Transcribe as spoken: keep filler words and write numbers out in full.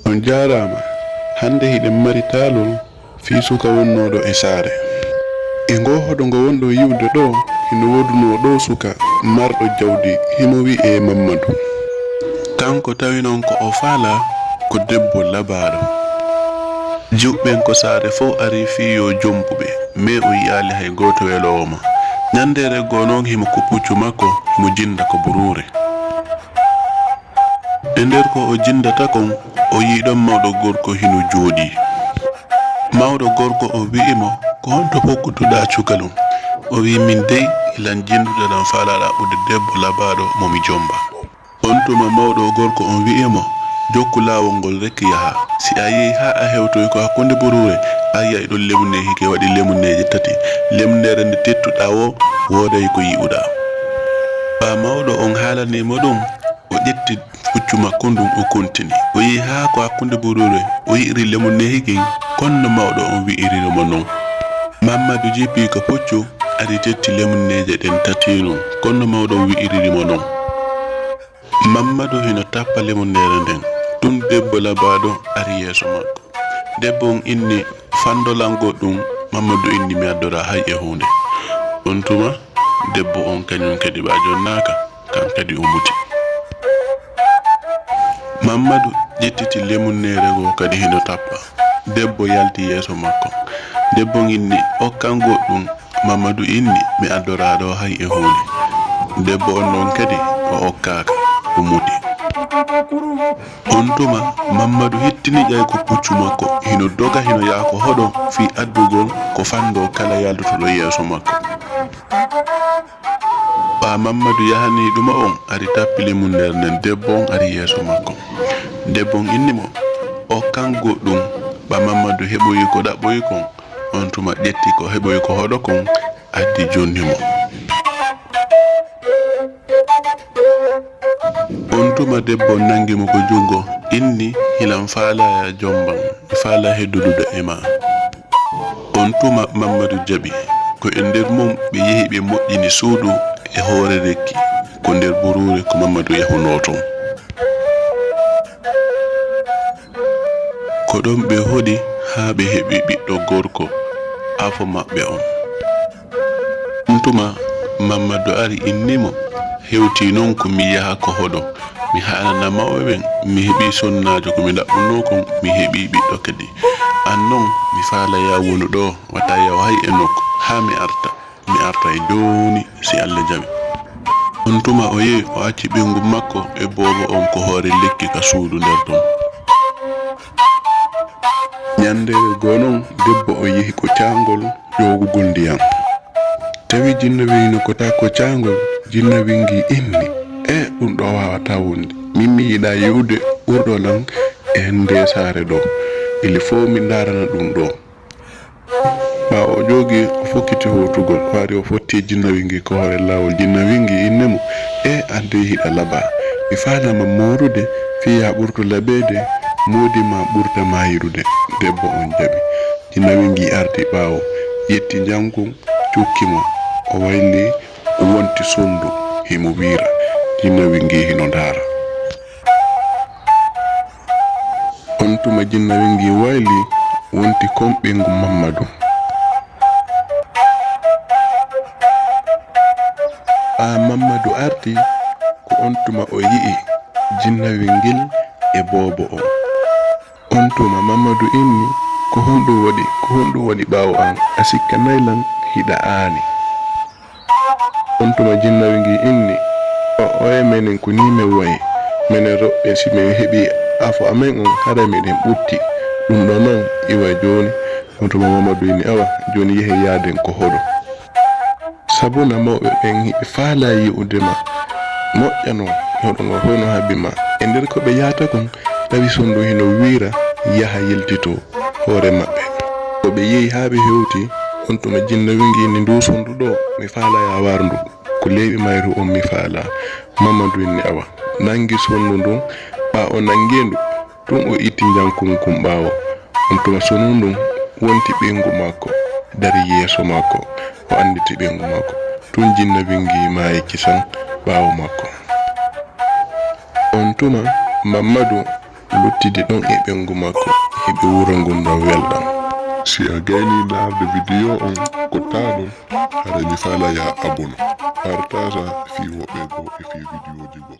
On jaaraama. Hannde hiɗen mari taalol fii suka wonnooɗo e saare. E ngoo hoɗo ngo wonɗon yi'ude ɗoo, hino woodunoo ɗoo suka marɗo jawdi, himo wi'ee Mammadu. Kanko tawi non ko o faalaa ko debbo labaaɗo. Jiwɓe ɓen ko saare fow arii fii yo jompu ɓe, mee o yi'aali hay gooto weloowo mo. Ɲanndeere goo non himo ko puccu makko, himo jinnda ko buruure. E nder ko o jinndata kon, o yi'i ɗon mawɗo gorko hino jooɗii. Mawɗo gorko on wi'i mo, "Ko honto pokkutuɗaa cukalon?" O wi'i, "Min dey, hilan jinnduɗaa lan faalaa ɗaɓɓude debbo labaaɗo mo mi jomba." On tuma mawɗo gorko on wi'i mo, "Jokku laawol ngol rek yahaa. Si a yehii haa a hewtoyi ko hakkunde buruure, a yi'ay ɗon lemunneehi ki waɗi lemunneeje tati. Lemunneere nde tettuɗaa woo, wooday ko yi'uɗaa." Ɓaa mawɗo on haalanii mo ɗun, o ƴetti puccu makko ndun, o kontini. O yehi haa ko hakkunde buruure, o yi'iri lemunneehi kin, kon no mawɗo on wi'iriri mo non. Mammadu jippii ko puccu, ari tetti lemunneeje ɗen tati non, kon no mawɗo on wi'iriri mo non. Mammadu hino tappa lemunneere nden, tun debbo labaaɗo ari yeeso makko. Debbo on inni, "Fando lan goɗɗun." Mammadu inni, "Mi addoraa hay e huunde." On tuma, debbo on kaɲun kadi ɓaa jonnaaka, kan kadi o muti. Mammadu ƴettiti lemunneere goo kadi hino tappa. Debbo yalti yeeso makko. Debbo on inni, "Okkan goɗɗun." Mammadu inni, "Mi addoraa ɗoo hay e huunde." Debbo on non kadi o okkaaka, o muti. On tuma, Mammadu hettini ƴayko puccu makko, hino doga hino yaha ko hoɗo fii addugol ko fandoo kala yaltuɗo yeeso makko. Ɓaa Mammadu yahanii ɗuma on, ari tappi lemunneere nden, debbo on ari yeeso makko. Debbo on inni mo, "Okkan goɗɗun." Ɓaa Mammadu heɓoyi ko ɗaɓɓoyi kon, on tuma ƴetti ko heɓoyi ko hoɗo kon, addi jonni mo. On tuma debbo on nangi mo ko jungo, inni, "Hilan faalaa yaa jomban, mi faalaa heddudude e maa." On tuma Mammadu jaɓi. Ko e nder mun ɓe yehi ɓe moƴƴini suudu e hoore lekki, ko nder buruure ko Mammadu yahunoo ton. Ko ɗon ɓe hoɗi haa ɓe heɓi ɓiɗɗo gorko, afo maɓɓe on. On tuma Mammadu ari inni mo, "Hewtii non ko mi yaha ko hoɗo, mi haalana mawɓe ɓen, mi heɓii sonnaajo ko mi ɗaɓɓunoo kon, mi heɓii ɓiɗɗo kadi. An non, mi faalaa yaa wonu ɗoo, wata yahu hay e nokku, haa mi arta." Mi artay jooni si Alla jaɓi. On tuma o yehi, o acci ɓeyngu makko e boobo on ko hoore lekki ka suudu nder ton. Ɲanndere goo non, debbo on yehi ko caangol ƴoogugol ndiyam. Tawi jinnawi no ko taa ko caangol, jinnawi ngii inni, "E, ɗun ɗoo waawataa wonde. Min mi yiɗaa yi'ude ɓurɗo lan e ndee saare ɗoo. Ili fow mi ndaarana ɗun ɗoo." Ɓaawo o joogi, o fokkiti hootugol, o ari o fotti jinnawi ngii ko hoore laawol. Jinnawi ngii inni mo, "E, an dey hiɗa labaa. Mi faalaama moorude fii yaa ɓurtu labeede, moodi maa ɓurta maayirude." Debbo on jaɓi. Jinnawi ngii arti ɓaawo, ƴetti njangun, cukki mo. O wayli, o wonti sondu, himo wiira. Jinnawi ngii hino ndaara. On tuma jinnawi ngii wayli, wonti kon ɓeyngu Mammadu. Ɓaa Mammadu arti, ko on tuma o yi'i jinnawi ngil e boobo on. On tuma Mammadu inni, "Ko honɗun waɗi, ko honɗun waɗi ɓaawo an? A sikkanay lan hiɗa aani." On tuma jinnawi ngii inni, "O, oye menen ko nii men wa'i. Menen rewɓe si men heɓii afo amen on, haray meɗen ɓutti. Ɗun ɗoo non iwa jooni." On tuma Mammadu inni, "Awa, jooni yehen yaaden ko hoɗo. Sabuna mawɓe ɓen hiɓe faalaa yi'ude ma. Moƴƴa non, hoɗo ngoo fow no haɓi ma." E nder ko ɓe yahata kon, tawi sondu hino wiira, yaha yiltitoo hoore maɓɓe. Ko ɓe yehi haa ɓe hewti, on tuma jinnawi ngii inni, "Nduu sondu ɗoo, mi faalaa yaa war ndu. Ko leeɓi mayru on mi faalaa." Mammadu inni, "Awa, nangi sondu ndun." Ɓaa o nangii ndu, tun o itti njangun kun ɓaawo. On tuma sondu ndun wonti ɓeyngu makko, dari yeeso makko, o annditi ɓeyngu makko. Tun jinnawi ngii maayi kisan ɓaawo makko. On tuma Mammadu luttidiɗon e ɓeyngu makko, heɓi wuro ngun ɗon welɗam. Si a gaynii ndaarde video on ko taa ɗon, haray mi faalaa yaa abono, partagea fii woɓɓe goo e fii videoji goo.